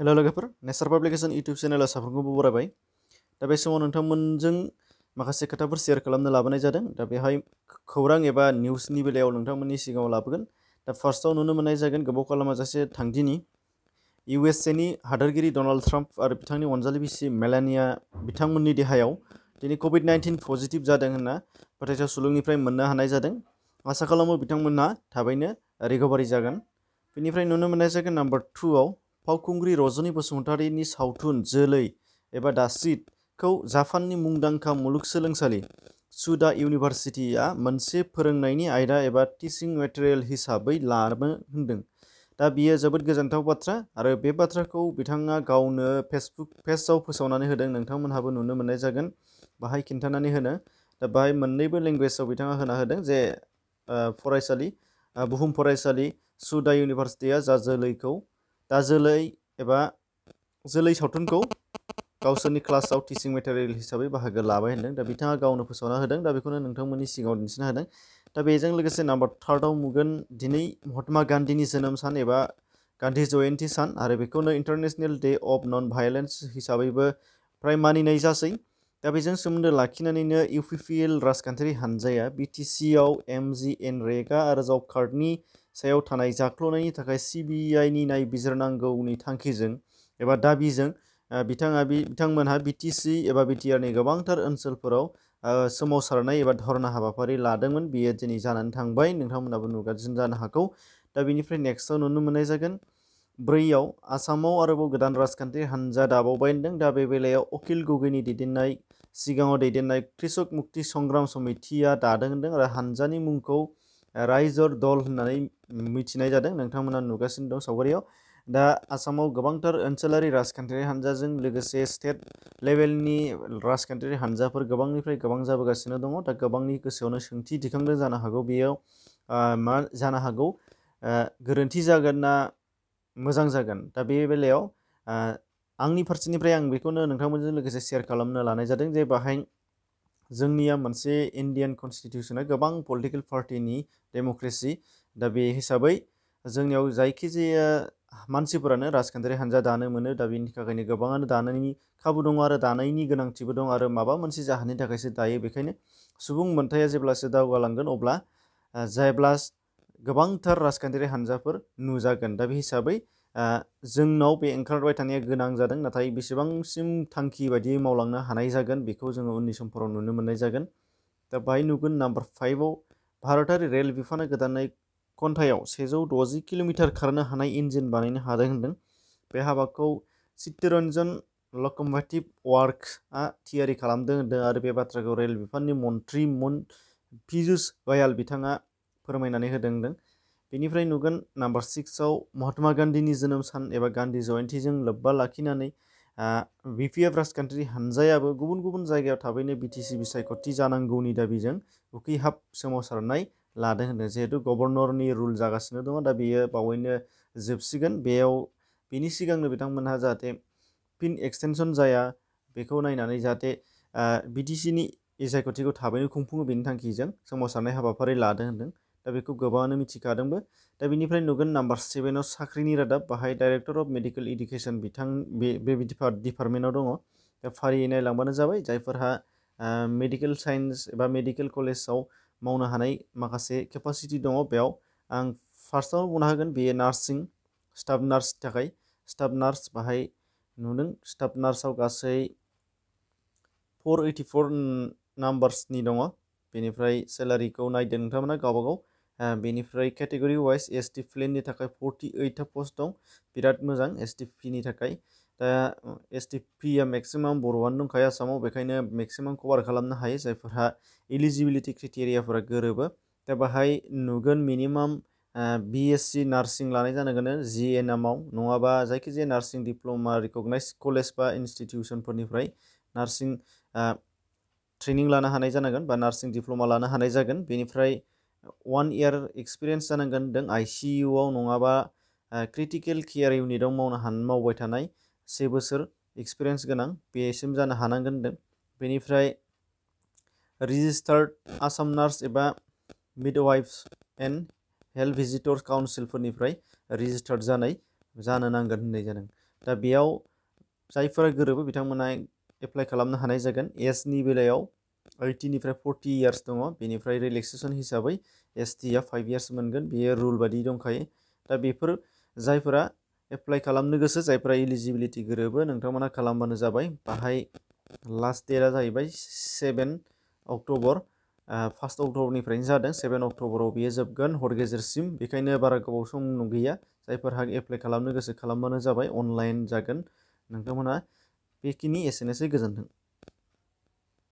हेल' लोगोफोर नेचार publication YouTube चेनेलाव साफ्रोमखौबो बरायबाय। दा बे समाव नोंथांमोनजों माखासे खोथाफोर शेयार खालामनो लाबोनाय जादों। दा बेहाय खौरां एबा निउसनि बेलायाव नोंथांमोननि सिगाङाव लाबोगोन। दा फार्स्टआव नुनो मोननाय जागोन गोबाव खालामाजासे थांदिनि USA नि हादोरगिरि डनाल्ड ट्राम्प आरो बिथांनि अनजालि बिसि मेलानिया बिथांमोननि देहायाव दिनै COVID-19 पजिटिभ जादों होनना फोथायथाव सुलुंनिफ्राय मोननो हानाय जादों। आसा खालामो बिथांमोनहा थाबैनो रिकभारि जागोन। बेनिफ्राय नुनो मोननाय जागोन नाम्बार 2आव फावखुंग्रि रजनी बसुमतारीनि सावथुन जोलै एबा दासिडखौ जापाननि मुंदांखा मुलुगसोलोंसालि सुडा इउनिभार्सिटिया मोनसे फोरोंनायनि आयदा एबा टिचिं मेटेरियेल हिसाबै लानो होनदों। दा बियो जोबोद गोजोनथाव बाथ्रा आरो बे बाथ्राखौ बिथाङा गावनो फेसबुक पेजआव फोसावनानै होदों। नोंथांमोनहाबो नुनो मोननाय जागोन बाहाय खिन्थानानै होनो। दा बाहाय मोननैबो लेंगुवेजाव बिथाङा होना होदों जे फरायसालि बुहुम फरायसालि सुडा इउनिभार्सिटिया जोलै एबा जोलै सावथुनखौ गावसोरनि क्लासाव टिचिं मेटेरियेल हिसाबै बाहागो लाबाय होनदों। दा बिथाङा गावनो फोसावना होदों। दा बेखौनो नोंथांमोननि सिगाङाव दिन्थिना होदों। दा बेजों लोगोसे नाम्बार 3आव नुगोन दिनै महात्मा गान्धीनि जोनोम सान एबा गान्धी जयन्ती सान आरो बेखौनो international day of non violence हिसाबैबो फ्राय मानिनाय जासै। दा बेजों सोमोन्दो लाखिनानैनो UPPL राजखान्थियारि हानजाया BTC-आव MGNREGA आरो जब कार्डनि सायाव थानाय जाख्ल'नायनि थाखाय CBIनि नायबिजिरनांगौनि थांखिजों एबा दाबिजों बिथांमोनहा BTC एबा BTRनि गोबांथार ओनसोलफोराव सोमावसारनाय एबा धरना हाबाफारि लादोंमोन। बेयो दिनै जानानै थांबाय। नोंथांमोनाबो नुगासिनो जानो हागौ। दा बेनिफ्राय नेक्स्टआव नुनो मोननाय जागोन 4आव आसामाव आरोबाव गोदान राजखान्थि हानजा दाबावबाय होनदों। दा बे बेलायाव अखिल गगैनि सिगाङाव दैदेननाय कृषक मुक्ति संग्राम समितिया दादों होनदों आरो हानजानि मुंखौ राइजर दल होननानै मिथिनाय जादों। नोंथांमोना नुगासिनो दं सावगारियाव। दा आसामाव गोबांथार ओनसोलारि राजखान्थियारि हानजाजों लोगोसे स्टेट लेभेलनि राजखान्थियारि हानजाफोर गोबांनिफ्राय गोबां जाबोगासिनो दङ। दा गोबांनि गोसोआवनो सोंथि दिखांदों जानो हागौ बेयाव मा जानो हागौ गोरोन्थि जागोन ना मोजां जागोन। दा बे बेलायाव आंनि फारसेनिफ्राय आं बेखौनो नोंथांमोनजों लोगोसे शेयार खालामनो लानाय जादों जे बाहाय जोंनिया मोनसे इन्डियान कनस्टिटिउसना गोबां पलिटिकेल पार्टिनि डेम'क्रेसि। दा बे हिसाबै जोंनियाव जायखिजाया मानसिफोरानो राजखान्थियारि हानजा दानो मोनो। दा बेनि थाखायनो गोबाङानो दानायनि खाबु दङ आरो दानायनि गोनांथिबो दं आरो माबा मोनसे जाहोननि थाखायसो दायो। बेखायनो सुबुं मोनथाया जेब्लासो दावगालांगोन अब्ला जेब्ला गोबांथार राजखान्थियारि हानजाफोर नुजागोन। दा बे हिसाबै जोंनाव बे ओंखारबाय थानाया गोनां जादों। नाथाय बेसेबांसिम थांखि बायदियै मावलांनो हानाय जागोन बेखौ जोङो उननि समफोराव नुनो मोननाय जागोन। दा बाहाय नुगोन नाम्बार 5आव भारतारि रेल बिफाना गोदानै घन्टायाव 160 किल'मिटार खारनो हानाय इन्जिन बानायनो हादों होनदों। बे हाबाखौ चित्तरन्जन लक'म'टिभ वार्क्सआ थियारि खालामदों होनदों आरो बे बाथ्राखौ रेल बिफाननि मन्थ्रि पीयूष गोयल बिथाङा फोरमायनानै होदों। बेनिफ्राय नुगोन नाम्बार 6आव महात्मा गान्धीनि जोनोम सान एबा गान्धी जयन्तीजों लोब्बा लाखिनानै BPF राजखान्थियारि हानजायाबो गुबुन गुबुन जायगायाव थाबैनो BTC बिसायख'थि जानांगौनि दाबिजों उखैहाब सोमावसारनाय लादों होनदों। जिहेतु गभर्नरनि रुल जागासिनो दङ। दा बेयो बावैनो जोबसिगोन। बेनि सिगांनो बिथांमोनहा जाहाथे फिन एक्सटेनसन जाया बेखौ नायनानै जाहाथे BTCनि बिसायख'थिखौ थाबैनो खुंफुङो बेनि थांखिजों सोमावसारनाय हाबाफारि लादों होनदों। दा बेखौ गोबाङानो मिथिखादोंबो। दा बेनिफ्राय नुगोन नाम्बार 7आव साख्रिनि रादाब बाहाय डाइरेक्टर अफ मेडिकेल इडुकेसन बे डिपार्टमेन्टआव दङ। दा फारियै नायलांबानो जाबाय जायफोरहा मेडिकेल साइन्स एबा मेडिकेल कलेजाव मावनो हानाय माखासे केपासिटि दङ। बेयाव आं फार्स्टआव बुंना होगोन बेयो नार्सिं स्टाफ नार्सनि थाखाय स्टाफ नार्स बाहाय नुदों। स्टाफ नार्सआव गासै 484 नाम्बार्सनि दङ। बेनिफ्राय सेलारिखौ नायदो नोंथांमोना गावबागाव। बेनिफ्राय केटेगरि वाइज ST प्लेननि थाखाय 48 पस्ट दं। बिराद मोजां STPनि थाखाय। दा STPया मेक्सिमाम बर'आनो दंखायो आसामाव। बेखायनो मेक्सिमाम कभार खालामनो हायो जायफोरहा इलिजिबिलिटि क्राइटेरियाफोरा गोरोबो। दा बाहाय नुगोन मिनिमाम BSc नार्सिं लानाय जानांगोन GNMआव नङाबा जायखिजाया नार्सिं डिप्ल'मा रिकगनाइज कलेज बा इनस्टिटिउसनफोरनिफ्राय नार्सिं ट्रेनिं लानो हानाय जानांगोन बा नार्सिं डिप्ल'मा लानो हानाय जागोन। बेनिफ्राय 1 इयार एक्सपिरियेन्स जानांगोन होनदों ICUआव नङाबा क्रिटिकेल केयार इउनिटआव मावबाय थानाय 1 बोसोर एक्सपिरियेन्स गोनां बेसिम जानो हानांगोन होनदों। बेनिफ्राय रेजिस्टार्ड आसाम नार्स एबा मिडवाइफ्स एन्ड हेल्थ भिजिटर्स काउन्सिलफोरनिफ्राय रेजिस्टार्ड जानो नांगोन होननाय जादों। दा बेयाव जायफोरा गोरोबो बिथांमोना एप्लाइ खालामनो हानाय जागोन। एजनि बेलायाव 18 निफ्राय 40 इयार्स दङ। बेनिफ्राय रिलेक्सेसन हिसाबै STआ 5 इयार्स मोनगोन। बेयो रुल बादि दंखायो। दा बेफोर जायफोरा एप्लाइ खालामनो गोसो, जायफोरा इलिजिबिलिटि गोरोबो, नोंथांमोना खालामबानो जाबाय। बाहाय लास्ट डेटआ जाहैबाय 7 अक्ट'बर। 1 अक्ट'बरनिफ्रायनो जादों। 7 अक्ट'बराव बेयो जोबगोन हर गेजेरसिम। बेखायनो बारा गोबाव सम गैया। जायफोरहा एप्लाइ खालामनो गोसो खालामबानो जाबाय। अनलाइन जागोन। नोंथांमोना बेखिनि एसेनोसै। गोजोन्थों।